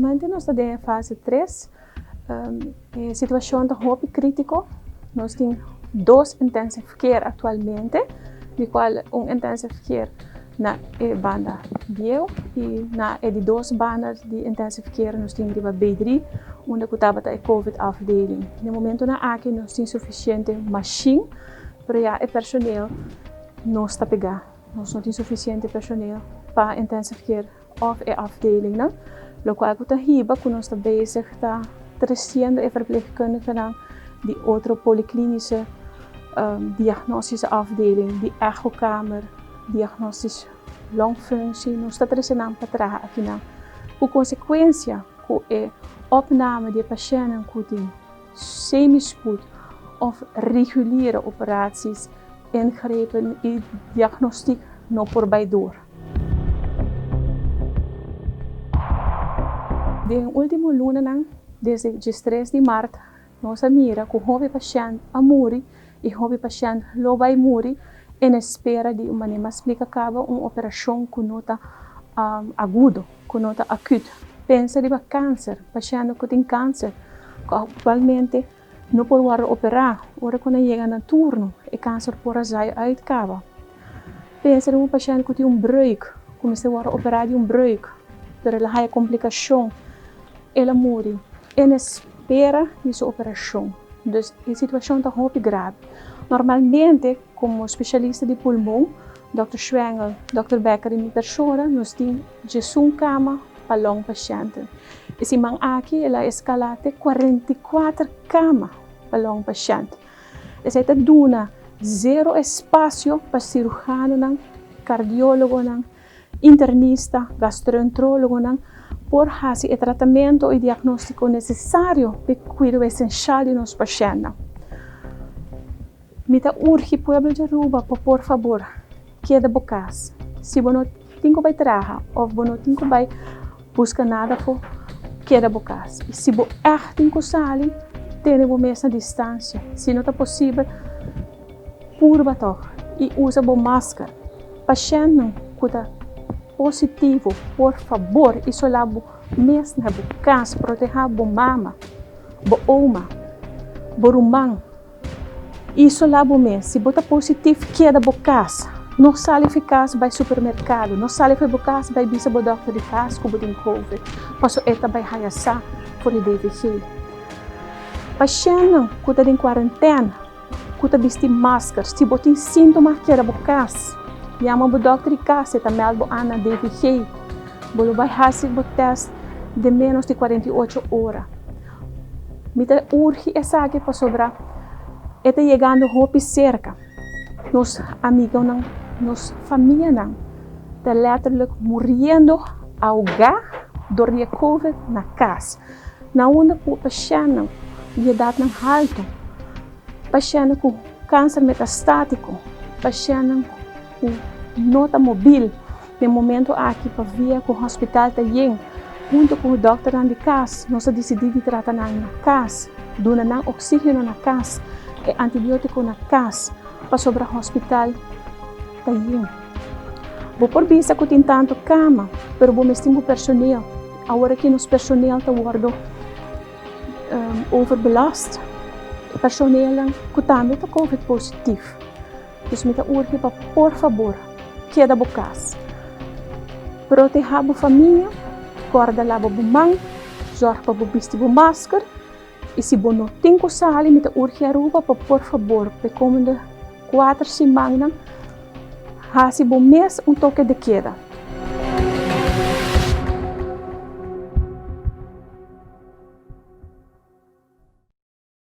Aktualmente nos ta den e fase tres. E situashon ta hopi kritiko. Nos tin dos intensive care aktualmente, di kual un intensive care na e banda bieu i na e di dos banda di intensive care nos tin riba B dri unda ku tabata e covid afdeling. Na e momentunan aki nos tin sufisiente mashin, pero ya e personeel no sta pegá. Nos no tin sufisiente personeel pa intensive care òf e afdelingnan, lokual ku ta hiba ku nos ta bezig ta tresiendo e verpleegkundigenan di otro poliklinische diagnostische afdeling, di echokamer, diagnostisch longfunctie, nos ta trese nan pa traha akinan. Ku konsekuensia ku e opname di e pashèntnan ku tin semispoed òf reguliere operaties, ingrepen i diagnostiek no por bai dor. Den último lunanan, desde diestres di mart, nos a mira ku hopi pashènt a muri i hopi pashènt lo bai muri en espera di un manera mas splika kaba un operashon ku no ta agudo, ku no ta akut. Pensa riba kanser, pashèntnan ku tin kanser ku aktualmente no por wòrdu operá, ora ku nan yega na turno e kanser por a zai uit kaba. Pensa riba un pashènt ku tin un breuk, ku mester wòrdu operá di un breuk, pero el a haña komplikashon, el a muri en espera di su operashon. Dus e situashon ta hopi grabe. Normalmente komo speshalista di pulmon, dòkter Schwengel, dòkter Becker i mi persona nos tin djesun kama pa long pashènten. E siman aki el a eskalá te 44 kama pa long pashènt. Esei ta duna zero espasio pa siruhanonan, kardiólogonan, internista, gastroenterologonan por hasi e tratamentu i diagnóstiko nesesario pa e kuido esenshal di nos pashèntnan. Mi ta urgi pueblo di Aruba pa por fabor keda bo kas. Si bo no tin ku bai traha òf bo no tin ku bai buska nada afó, keda bo kas. I si bo ègt tin ku sali, tene bo mes na distansia. Si no ta posibel, purba tòg i usa bo masker. Pashèntnan ku ta positivo, por fabor isolá bo mes na bo kas. Protehá bo mama, bo oma, bo ruman. Isolá bo mes. Si bo ta positif, keda bo kas. No sali fi kas bai supermerkado. No sali fi bo kas bai bisa bo dòkter di kas ku bo tin covid, paso e ta bai haya sa for di DVG. Pashèntnan ku ta den kuarentèna, ku ta bisti masker, si bo tin síntoma, keda bo kas. Yama bo dòkter di kas, e ta mèld bo an na DVG. Bo lo bai hasi bo tèst den ménos di 48 ora. Mi ta urgi esaki pasobra e ta yegando hopi serka. Nos amigonan, nos famianan ta letterlijk muriendo ahogá dor di e covid na kas. Na unda ku pashèntnan di edatnan haltu, pashèntnan ku kanser metastatiko, pashèntnan ku no ta mobil. Den momento aki pavia ku hospital ta yen, hunto ku dòkternan di kas nos a disidí di trata nan na kas, duna nan oksígeno na kas, e antibiótiko na kas, pasobra hospital ta yen. Bo por bisa ku tin tantu kama, pero bo mes tin bo personeel. Awor aki nos personeel ta wòrdu overbelast, e personeelnan ku tambe ta covid positif. Dus mi ta urgi pa por fabor keda bo kas. Protehá bo famia, kòrda laba bo man, zòrg pa bo bisti bo masker i si bo no tin ku sali mi ta urgi Aruba pa por fabor pa e komende kuater simannan hasi bo mes un toke de keda.